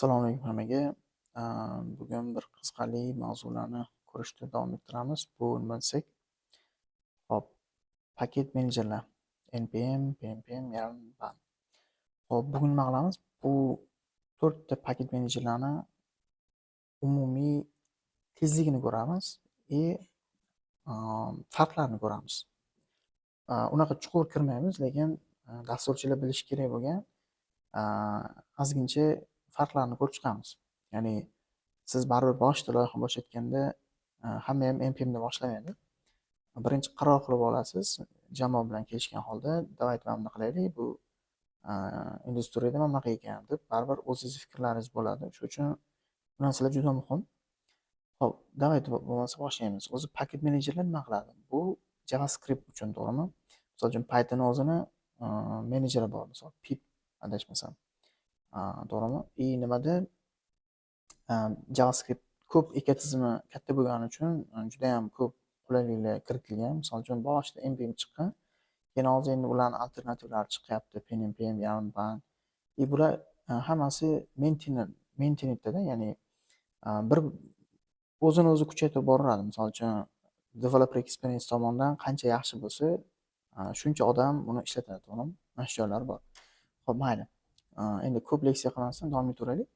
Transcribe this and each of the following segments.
Assalomu alaykum hammaga. Bugun bir qiziqarli mavzularni ko'rishda davom ettiramiz. Bu nima desak, hop, paket menejerlar: npm, pnpm, yarn, bun. Hop, bugun nima qilamiz? Bu to'rtta paket menejerlarni umumiy tezligini ko'ramiz и farqlarini ko'ramiz. Unaqa chuqur kirmaymiz, lekin dasturchilar bilishi kerak bo'lgan ozgincha farqlarini ko'rib chiqamiz. Ya'ni siz baribir boshida loyiha boshlayotganda hamma ham npmdan boshlamaydi. Birinchi qaror qilib olasiz, jamoa bilan kelishgan holda, "Давайте mana bunaqa qilaylik, bu industriyada mana bunaqa ekan", deb baribir o'zingizni fikrlaringiz bo'ladi. Shuning uchun bu narsalar juda muhim. Ho'p, давайте bo'lmasa boshlaymiz. O'zi paket menejerlar nima qiladi? Bu JavaScript uchun, to'g'rimi? Misol uchun, Python o'zini menejeri bor, misol, pip adashmasam. To'g'rimi? И nimada JavaScript ko'p ekotizmi katta bo'lgani uchun judayam ko'p qulayliklar kiritilgan. Misol uchun, boshida npm chiqqan. Keyin hozir endi ularni alternativlari chiqyapti. Pnpm, yarn, bun. И bular hammasi maintainedda, ya'ni bir o'zini o'zi kuchaytirib boraveradi. Misol uchun, developer experience tomonidan qancha yaxshi bo'lsa, shuncha odam uni ishlatadi, to'g'rimi? Mana shu joylari bor. Xo'p, mayli. Endi ko'p leksiya qilmasdan davom etaveraylik.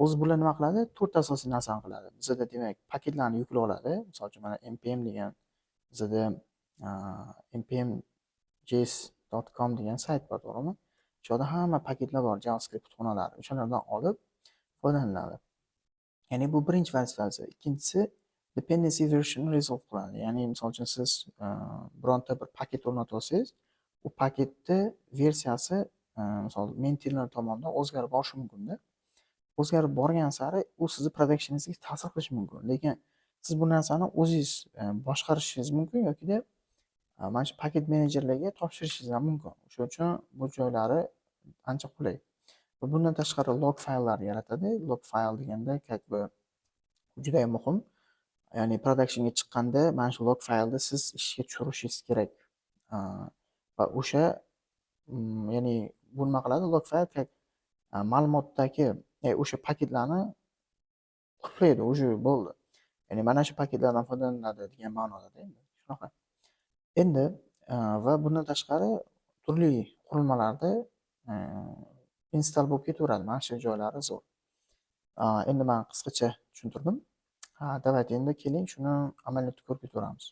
O'zi bular nima qiladi? To'rtta asosiy narsani qiladi. Bizada, demak, paketlarni yuklab oladi. Misol uchun, mana npm degan bizada npmjs.com degan sayt bor, to'g'rimi? Shu yerda hamma paketlar bor, JavaScript kutubxonalari. O'shalardan olib foydalaniladi. Ya'ni bu birinchi vazifasi. Ikkinchisi, dependency version resolve qiladi. Ya'ni misol uchun, siz bironta bir paket o'rnatib olsangiz, u paketni versiyasi misol, maintainer tomonidan o'zgarib borishi mumkinda. O'zgarib borgan sari u sizni productioningizga ta'sir qilishi mumkin. Lekin siz bu narsani o'zingiz boshqarishingiz mumkin yokida mana shu paket menejerlarga topshirishingiz ham mumkin. O'sha uchun bu joylari ancha qulay. Va bundan tashqari lock fayllar yaratadi. Lock fayl deganda, как бы, judayam muhim. Ya'ni productionga chiqqanda mana shu lock faylni siz ishga tushirishingiz kerak. Va o'sha ya'ni bu nima qiladi? Lock fayl как ma'lumotdagi o'sha paketlarni qulflaydi, уже bo'ldi. Ya'ni mana shu paketlardan foydalaniladi degan ma'noda endi. Shunaqa. Endi va bundan tashqari turli qurilmalarda install bo'lib ketaveradi. Mana shu joylari zo'r. Endi man qisqacha tushuntirdim. Ha, давайте endi keling, shuni amaliyotda ko'rib ketaveramiz.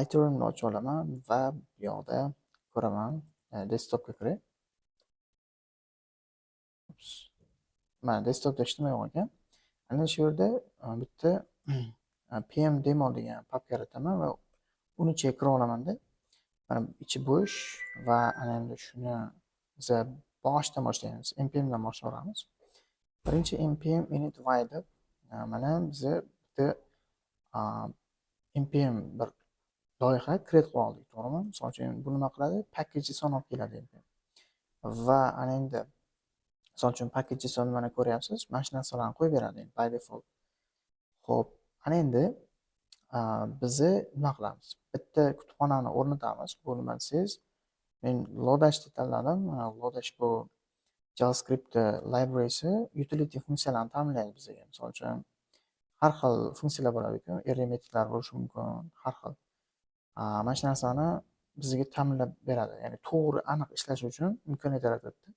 iTermni ochib olaman va bu yoqda ko'raman. Desktopga kiray. Ups. Mana, desktopda hech nima yo'q ekan. Ana shu yerda bitta pm demo degan papka yarataman va uni ichiga kira olamanda. Mana, ichi bo'sh va ana endi shuni biza boshidan boshlaymiz. Npmdan boshlayveramiz. Birinchi npm init y deb mana biza bitta npm bir loyiha create qilib oldik, to'g'rimi? Misol uchun, bu nima qiladi? Package.json olib keladi npm. Va ana endi misol uchun, package.json, mana, ko'ryapsiz, mana shu narsalarni qo'yib beradi endi by default. Xo'p, ana endi bizni nima qilamiz? Bitta kutubxonani o'rnatamiz. Bu nima desangiz, men Lodashni tanladim. Lodash bu JavaScript librarysi, utility funksiyalarni ta'minlaydi bizga. Misol uchun, har xil funksiyalar bo'ladi-ku, array metodlar bo'lishi mumkin, har xil. Mana shu narsani bizga ta'minlab beradi. Ya'ni to'g'ri, aniq ishlash uchun imkoniyat yaratadi.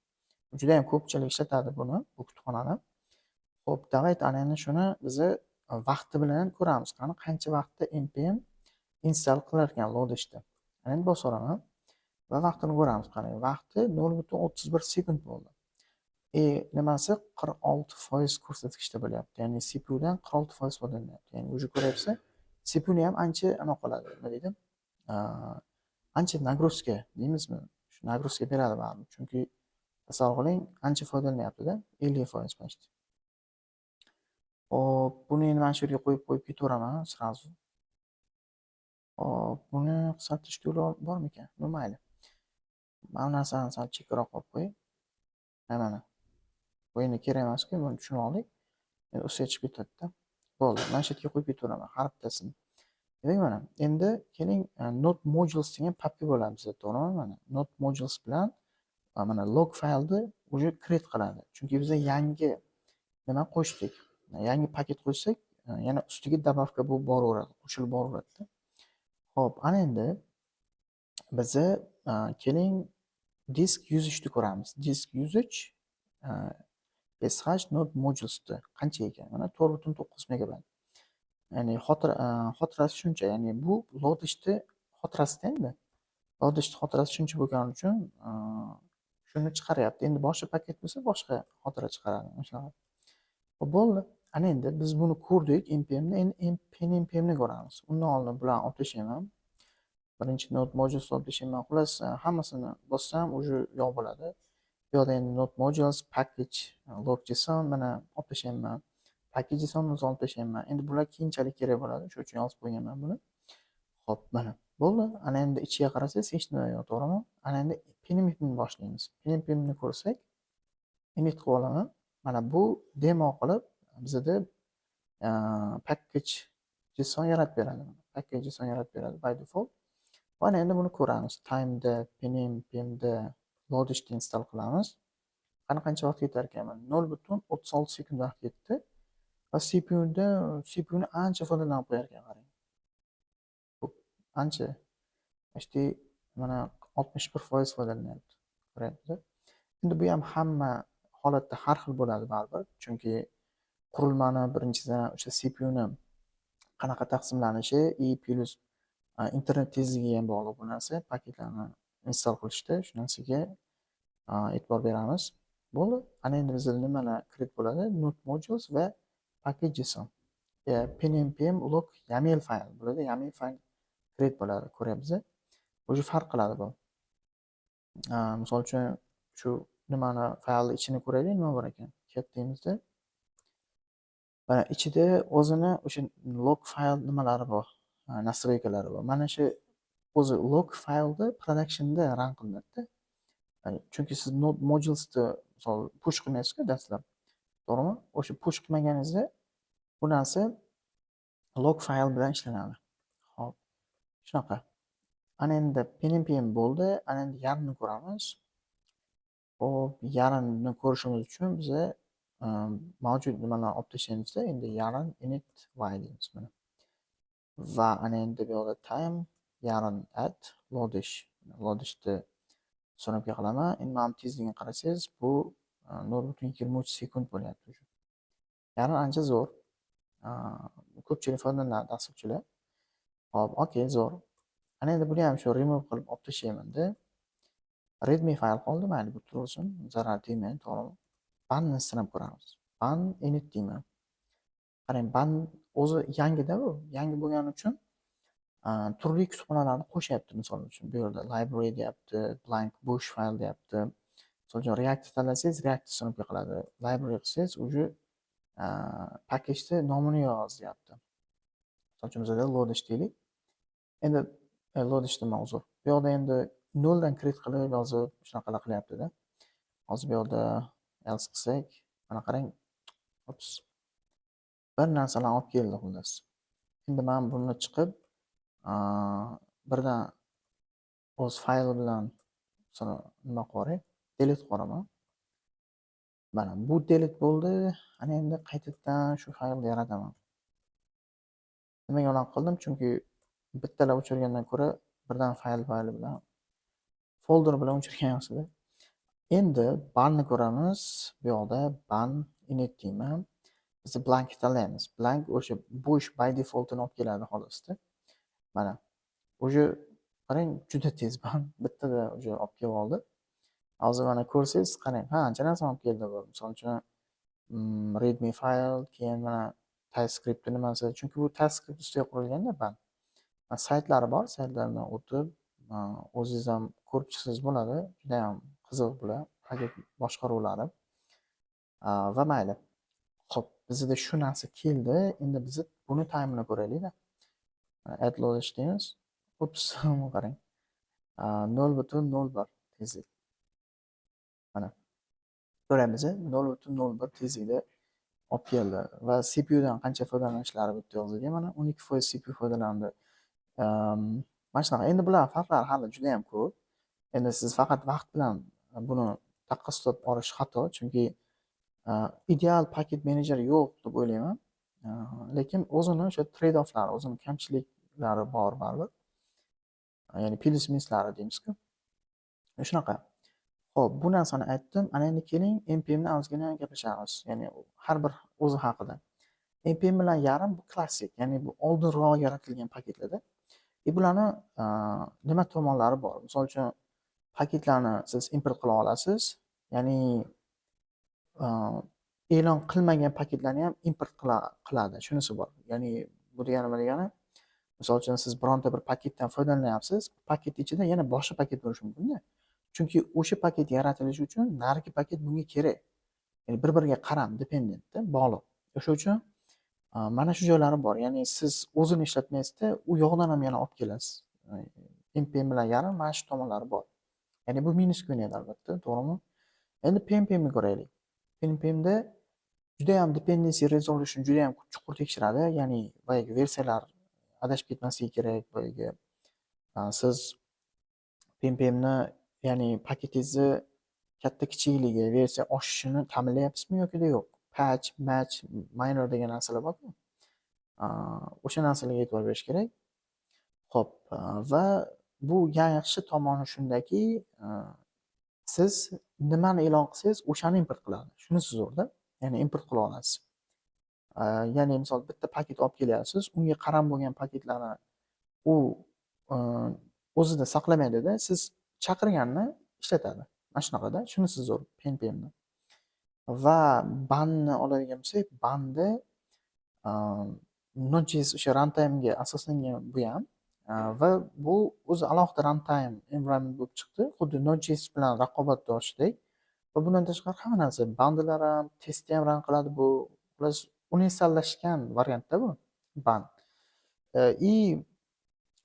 Judayam ko'pchilik ishlatadi buni, bu kutubxonani. Xo'p, давайте ana endi shuni biza vaqti bilan ko'ramiz. Qani, qancha vaqtda npm install qilar ekan Lodashda. Ana endi bosaveraman va vaqtini ko'ramiz. Qarang, vaqti 0,31 sekund bo'ldi. E nimasi 46% ko'rsatkichda bo'lyapti. Ya'ni CPUdan 46% foydalanyapti. Ya'ni уже ko'ryapsiz, CPUni ham ancha anaqa qiladi, nima deydi? Ancha нагрузка deymizmi? Shu нагрузка beradi baribir. Chunki tasavvur qiling, ancha foydalanyapti-da, 50% почти. Xo'p, buni endi mana shu yerga qo'yib qo'yib ketaveraman сразу. Xo'p, buni qisqartirishga yo'li bormikan? Ну, mayli. Mana bu narsani sal chekkaroq qo'yib qo'yay. Ha, mana. Bu endi kerak emas-ku, buni tushunib oldik. Endi ustiga chiqib ketadi-da. Bo'ldi. Mana shu yerga qo'yib ketaveraman har bittasini. Demak, mana, endi keling, node modules degan papka bo'ladi bizda, to'g'rimi? Mana, node modules bilan mana lock faylni уже create qiladi. Chunki biza yangi Nima qo'shdik? Yangi paket qo'shsak, yana ustiga добавка bo'lib boraveradi, qo'shilib boraveradida. Xo'p, ana endi biza keling, disk usage'ni ko'ramiz. Disk usage sh node modulesda qancha ekan? Mana, 4,9 megabayt. Ya'ni xotirasi shuncha, ya'ni bu Lodashni xotirasida endi. Lodashni xotirasi shuncha bo'lgani uchun shuni chiqaryapti. Endi boshqa paket bo'lsa, boshqa xotira chiqaradi. Mana shunaqa. Xo'p, bo'ldi. Ana endi biz buni ko'rdik, npmni, endi pnpmni ko'ramiz. Undan oldin bularni olib tashlayman. Birinchi node modules olib tashlayman. Xullas, hammasini bossam, уже yo'q bo'ladi. Bu yoqda endi node modules, package, lock.json, mana, olib tashlayman. Package.json olib tashlayman. Endi bular keyinchalik kerak bo'ladi. Shuning uchun yozib qo'yganman buni. Xo'p, mana, bo'ldi. Ana endi ichiga qarasangiz, hech nima yo'q, to'g'rimi? Ana endi pnpmni boshlaymiz. Pnpmni ko'rsak, init qilib olaman. Mana bu demo qilib bizada package JSON yaratib beradi. Package JSON yaratib beradi by default. Va ana endi buni ko'ramiz. Time'da, pnpmda Lodashni install qilamiz. Qani, qancha vaqt ketar ekan? 0,36 sekund vaqt ketdi. Va CPUni ancha foydalanib qo'yar ekan, qarang. Ko'p, ancha. Почти mana, 61% foydalanyapti. Ko'ryapsiz? Endi bu ham hamma holatda har xil bo'ladi baribir. Chunki qurilmani, birinchidan, o'sha CPUni qanaqa taqsimlanishi и плюс internet tezligiga ham bog'liq bu narsa. Paketlarni install qilishda shu narsaga e'tibor beramiz. Bo'ldi. Ana endi bizda nimalar create bo'ladi? Node modules va package.json. Pnpm lock YAML fayl bo'ladi. YAML fayl create bo'ladi, ko'ryapsiz. Уже farq qiladi bu. Misol uchun, shu nimani, faylni ichini ko'raylik, nima bor ekan. Cat deymizda. Mana, ichida o'zini o'sha lock fayl nimalari bor, настройка lari bor. Mana shu o'zi lock faylni productionda run qilinadida. Chunki siz node modulesni, misol, push qilmaysiz-ku dastlab. To'g'rimi? O'sha push qilmaganingizda bu narsa lock fayl bilan ishlanadi. Xo'p, shunaqa. Ana endi pnpm bo'ldi. Ana endi yarnni ko'ramiz. Xo'p, yarnni ko'rishimiz uchun biza mavjud nimalarni olib tashlaymizda, endi yarn init y deymiz mana. Va ana endi bu yoqda time yarn add lodash. Lodashni установка qilaman. Endi mana bu tezligini qarasangiz, bu 0,23 sekund bo'lyapti уже. Yarn ancha zo'r. Ko'pchilik foydalanadi, dasturchilar. Xo'p, okey, zo'r. Ana endi buni ham shu remove qilib olib tashlaymanda. Readme fayl qoldi, mayli, bu tursin, zarar tegmaydi, to'g'rimi? Bunni sinab ko'ramiz. Bun init deyman. Qarang, bun o'zi yangida bu. Yangi bo'lgani uchun turli kutubxonalarni qo'shyapti, misol uchun. Bu yerda library deyapti, blank, bo'sh fayl deyapti. Misol uchun, React tanlasangiz, React установка qiladi. Library qilsangiz, уже packageni nomini yoz deyapti. Misol uchun, bizada lodash deylik. Endi lodash nima, uzr. Bu yoqda endi noldan create qilib yozib, shunaqalar qilyapti-da. Hozir bu yoqda ls qilsak, mana qarang, ops. Bir narsalarni olib keldi, xullas. Endi men buni chiqib, birdan o'z fayli bilan nima qilib yuboray, delete qilib yuboraman. Mana bu delete bo'ldi. Ana endi qaytadan shu faylni yarataman. Nimaga unaqa qildim? Chunki bittalab o'chirgandan ko'ra birdan fayl fayli bilan, folder bilan o'chirgan yaxshida. Endi bunni ko'ramiz. Bu yoqda bun init deyman. Biz blank tanlaymiz. Blank o'sha bo'sh, by defaultini olib keladi, xolosda. Mana. Уже qarang, juda tez bun bittada уже olib kelib oldi. Hozir mana ko'rsangiz, qarang, ha, ancha narsani olib keldi bu. Misol uchun, readme fayl, keyin mana TypeScript nimasi, chunki bu TypeScript ustiga qurilganda bun. Saytlari bor, saytlardan o'tib, o'zingiz ham ko'rib chiqsangiz bo'ladi. Judayam qiziq bular, paket boshqaruvlari. Va mayli. Xo'p, bizda shu narsa keldi. Endi biz buni time'ini ko'raylik-da. Add lodash deymiz. Ups, qarang. 0,01 tezlik. Mana. Ko'ryapmiz, 0,01 tezlikda olib keldi va CPUdan qancha foydalanishlari bu yerda yozilgan. Mana, 12% CPU foydalandi. Mana shunaqa. Endi bular farqlari hali juda ham ko'p. Endi siz faqat vaqt bilan buni taqqoslab olish xato, chunki Ideal paket menejer yo'q deb o'ylayman. Lekin o'zini o'sha trade offlari, o'zini kamchiliklari bor baribir. Ya'ni plyus minuslari deymiz-ku. Shunaqa. Xo'p, bu narsani aytdim. Ana endi keling, NPMni ozgina gaplashamiz. Ya'ni har bir o'zi haqida. NPM bilan Yarn bu klassik, ya'ni bu oldinroq yaratilgan paketlarda. И bularni nima tomonlari bor? Misol uchun, paketlarni siz import qila olasiz. Ya'ni e'lon qilmagan paketlarni ham import qiladi. Shunisi bor. Ya'ni bu degani nima degani? Misol uchun, siz bironta bir paketdan foydalanyapsiz, paket ichida yana boshqa paket bo'lishi mumkin-da. Chunki o'sha paket yaratilishi uchun narigi paket bunga kerak. Ya'ni bir-biriga qaram, dependentda, bog'liq. O'sha uchun mana shu joylari bor. Ya'ni siz o'zini ishlatmaysizda, u yoqdan ham yana olib kelasiz. NPM bilan Yarn mana shu tomonlari bor. Ya'ni bu minus ko'rinadi albatta, to'g'rimi? Endi PNPMni ko'raylik. PNPMda judayam dependency resolution judayam chuqur tekshiradi. Ya'ni boyagi versiyalar adashib ketmasligi kerak, boyagi siz PNPMni, ya'ni paketingizni katta kichikligi, versiya oshishini ta'minlayapsizmi yoki yo'q? Patch, match, minor degan narsalar bor-ku. O'sha narsalarga e'tibor berish kerak. Xo'p, va bu yaxshi tomoni shundaki, siz nimani e'lon qilsangiz, o'shani import qiladi. Shunisi zo'rda. Ya'ni import qila olasiz. Ya'ni misol bitta paket olib kelyapsiz, unga qaram bo'lgan paketlarni u o'zida saqlamaydida, siz chaqirganni ishlatadi. Mana shunaqada. Shunisi zo'r PNPMni. Va Bunni oladigan bo'lsak, Bunda Node.js o'sha runtime'ga asoslangan bu ham va bu o'zi alohida runtime environment bo'lib chiqdi. Xuddi Node.js bilan raqobatdoshdek. Va bundan tashqari hamma narsa, bundlelar ham, testni ham run qiladi bu. Xullas, universallashgan variantda bu Bun. И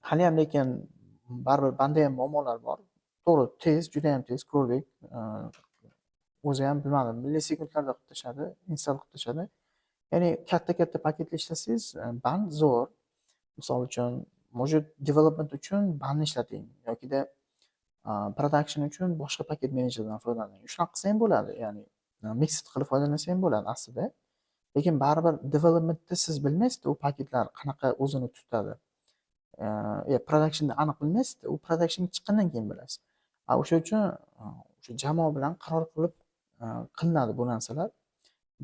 haliyam lekin baribir Bunda ham muammolar bor. To'g'ri, tez, judayam tez ko'rdik. O'zi ham bilmadim, millisekundlarda qilib tashladi, install qilib tashladi. Ya'ni katta-katta paketli ishlasangiz, Bun zo'r. Misol uchun, может, development uchun Bunni ishlating yokida production uchun boshqa paket menejerdan foydalaning. Shunaqa qilsa ham bo'ladi, ya'ni mixed qilib foydalansa ham bo'ladi aslida. Lekin baribir developmentda siz bilmaysizda u paketlar qanaqa o'zini tutadi. Productionda aniq bilmaysizda, u productionga chiqqandan keyin bilasiz. A o'sha uchun o'sha jamoa bilan qaror qilib qilinadi bu narsalar.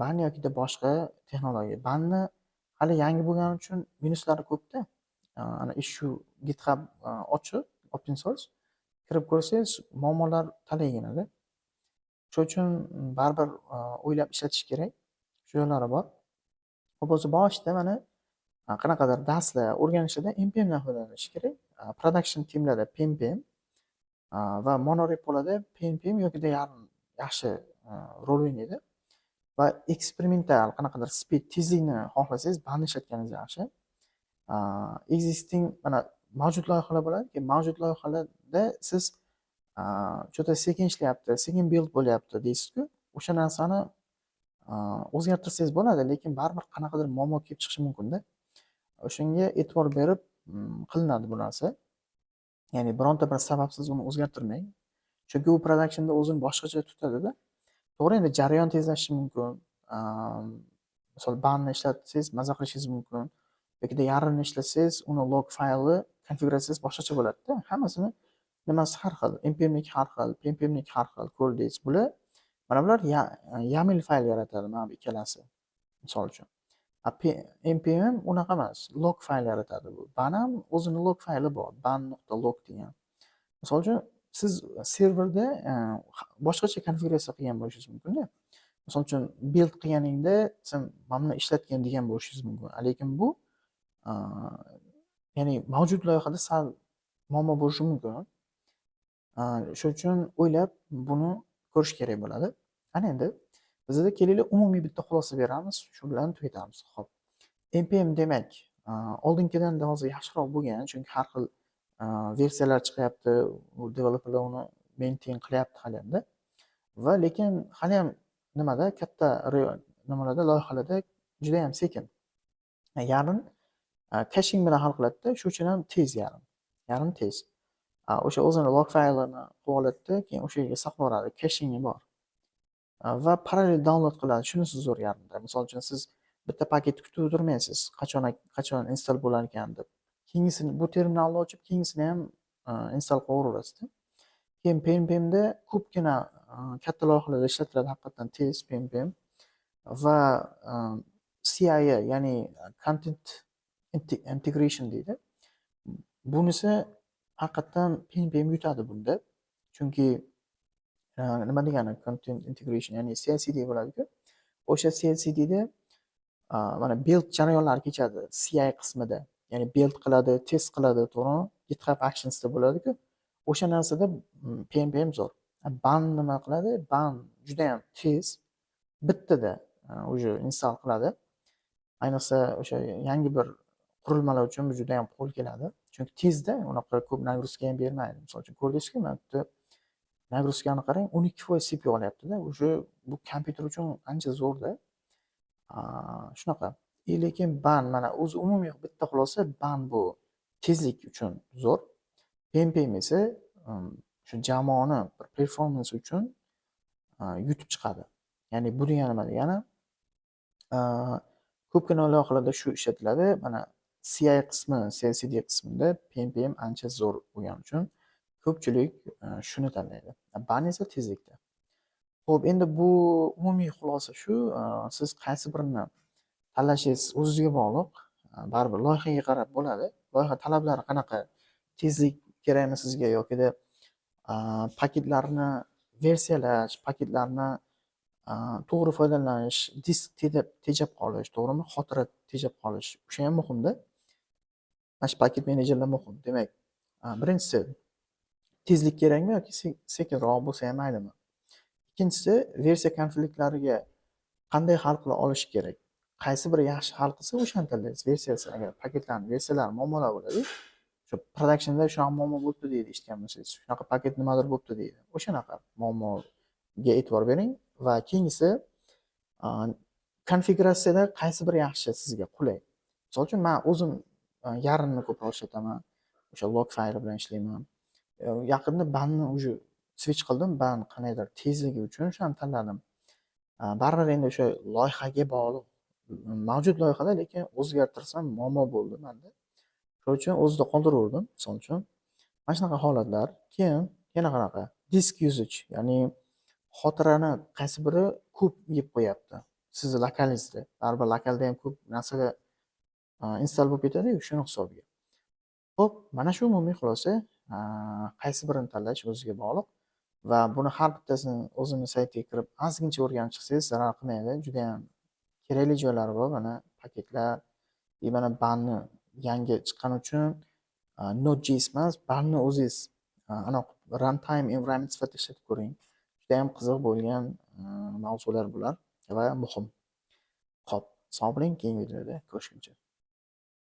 Bun yokida boshqa texnologiya. Bunni hali yangi bo'lgani uchun minuslari ko'pda. Ana issue GitHub ochiq, open source. Kirib ko'rsangiz, muammolar talayginada. Shuning uchun baribir o'ylab ishlatish kerak. Shu yo'llari bor. Xo'p, o'zi boshida mana qanaqadir darslar o'rganishida NPMdan foydalanish kerak. Production teamlarda PNPM va monorepolarda PNPM yokida Yarn yaxshi rol o'ynaydi. Va eksperimental qanaqadir speed, tezlikni xohlasangiz, Bunni ishlatganingiz yaxshi. Existing, mana mavjud loyihalar bo'ladiki, mavjud loyihalarda siz "Что-то sekin ishlayapti, sekin build bo'lyapti" deysiz-ku, o'sha narsani o'zgartirsangiz bo'ladi, lekin baribir qanaqadir muammo kelib chiqishi mumkin-da. O'shanga e'tibor berib qilinadi bu narsa. Ya'ni bironta bir sababsiz uni o'zgartirmang. Chunki u productionda o'zini boshqacha tutadi-da. To'g'ri, endi jarayon tezlashishi mumkin. Misol, Bunni ishlatsangiz maza qilishingiz mumkin. Yokida Yarnni ishlatsangiz, uni lock fayli konfiguratsiyasi boshqacha bo'ladi-da. Hammasini nimasi har xil, npmniki har xil, pnpmniki har xil ko'rdingiz. Bular, mana bular YAML fayl yaratadi mana bu ikkalasi. Misol uchun. A npm unaqa emas, lock fayl yaratadi bu. Bun ham o'zini lock fayli bor, bun.lock degan. Misol uchun, siz serverda boshqacha konfiguratsiya qilgan bo'lishingiz mumkin-da. Misol uchun, build qilganingda sen mana buni ishlatgin degan bo'lishingiz mumkin. Lekin bu ya'ni mavjud loyihada sal muammo bo'lishi mumkin. Shuning uchun o'ylab buni ko'rish kerak bo'ladi. Ana endi bizada kelinglar, umumiy bitta xulosa beramiz, shu bilan tugatamiz. Xo'p. npm demak, oldingidan hozir yaxshiroq bo'lgan, chunki har xil versiyalar chiqyapti, u developerlar uni maintain qilyapti haliyamda. Va lekin haliyam nimada katta nimalarda, loyihalarda judayam sekin. Yarn caching bilan hal qiladida, shuning uchun ham tez Yarn. Yarn tez. O'sha o'zini lock faylini qilib oladida, keyin o'sha yerga saqlab yuboradi. Cachingi bor. Va parallel download qiladi. Shunisi zo'r Yarnda. Misol uchun, siz bitta paketni kutib o'tirmaysiz, qachon qachon install bo'lar ekan deb. Keyingisini bu terminalni ochib, keyingisini ham install qilaverasizda. Keyin PNPMda ko'pgina katta loyihalarda ishlatiladi, haqiqatdan tez PNPM va CI, ya'ni content integration deydi. Bunisi haqiqatdan PNPM yutadi bunda. Chunki nima degani content integration, ya'ni CI/CD bo'ladi-ku. O'sha CI/CDda mana build jarayonlari kechadi CI qismida. Ya'ni build qiladi, test qiladi, to'g'rimi? GitHub Actionsda bo'ladi-ku. O'sha narsada PNPM zo'r. Bun nima qiladi? Bun judayam tez, bittada уже install qiladi. Ayniqsa, o'sha yangi bir qurilmalar uchun bu judayam qo'l keladi. Chunki tezda, unaqa ko'p нагрузка ham bermaydi. Misol uchun, ko'rdingizku, mana bu yerda нагрузка ni qarang, 12% CPU olyapti-da. Уже bu kompyuter uchun ancha zo'rda. Shunaqa. И lekin Bun, mana o'zi umumiy bitta xulosa, Bun bu tezlik uchun zo'r. PNPM esa shu jamoani bir performance uchun yutib chiqadi. Ya'ni bu degani nima degani? Ko'pgina loyihalarda shu ishlatiladi. Mana CI qismi, CI/CD qismida PNPM ancha zo'r bo'lgani uchun ko'pchilik shuni tanlaydi. Bun esa tezlikda. Xo'p, endi bu umumiy xulosa shu. Siz qaysi birini tanlashingiz o'zizga bog'liq. Baribir loyihaga qarab bo'ladi. Loyiha talablari qanaqa? Tezlik kerakmi sizga yokida paketlarni versiyalash, paketlarni to'g'ri foydalanish, disk tejab qolish, to'g'rimi? Xotira tejab qolish, o'sha ham muhimda. Mana shu paket menejerlar muhim. Demak, birinchisi, tezlik kerakmi yoki sekinroq bo'lsa ham maylimi? Ikkinchisi, versiya konfliktlariga qanday hal qila olish kerak? Qaysi biri yaxshi hal qilsa, o'shani tanlaysiz. Versiyasi, agar paketlarni versiyalari muammolar bo'ladi. O'sha productionda shunaqa muammo bo'libdi deydi, eshitgan bo'lsangiz. Shunaqa paket nimadir bo'libdi deydi. O'shanaqa muammoga e'tibor bering va keyingisi, konfiguratsiyada qaysi biri yaxshi, sizga qulay. Misol uchun, man o'zim Yarnni ko'proq ishlataman. O'sha lock fayli bilan ishlayman. Yaqinda Bunni уже switch qildim. Bun qandaydir tezligi uchun o'shani tanladim. Baribir endi o'sha loyihaga bog'liq. Mavjud loyihada, lekin o'zgartirsam muammo bo'ldi menda. Shuning uchun o'zida qoldiraverdim, misol uchun. Mana shunaqa holatlar. Keyin yana qanaqa? Disk usage, ya'ni xotirani qaysi biri ko'p yeb qo'yapti sizni lokalingizda. Baribir lokalda ham ko'p narsalar install bo'lib ketadi-yu, shuni hisobiga. Xo'p, mana shu umumiy xulosa. Qaysi birini tanlash o'ziga bog'liq va buni har bittasini o'zini saytiga kirib ozgincha o'rganib chiqsangiz, zarar qilmaydi. Judayam kerakli joylari bor. Mana paketlar и mana Bunni yangi chiqqani uchun Node.js emas, Bunni o'zingiz anaqa runtime environment sifatida ishlatib ko'ring. Judayam qiziq bo'lgan mavzular bular va muhim. Xo'p, sog' bo'ling, keyingi videoda ko'rishguncha.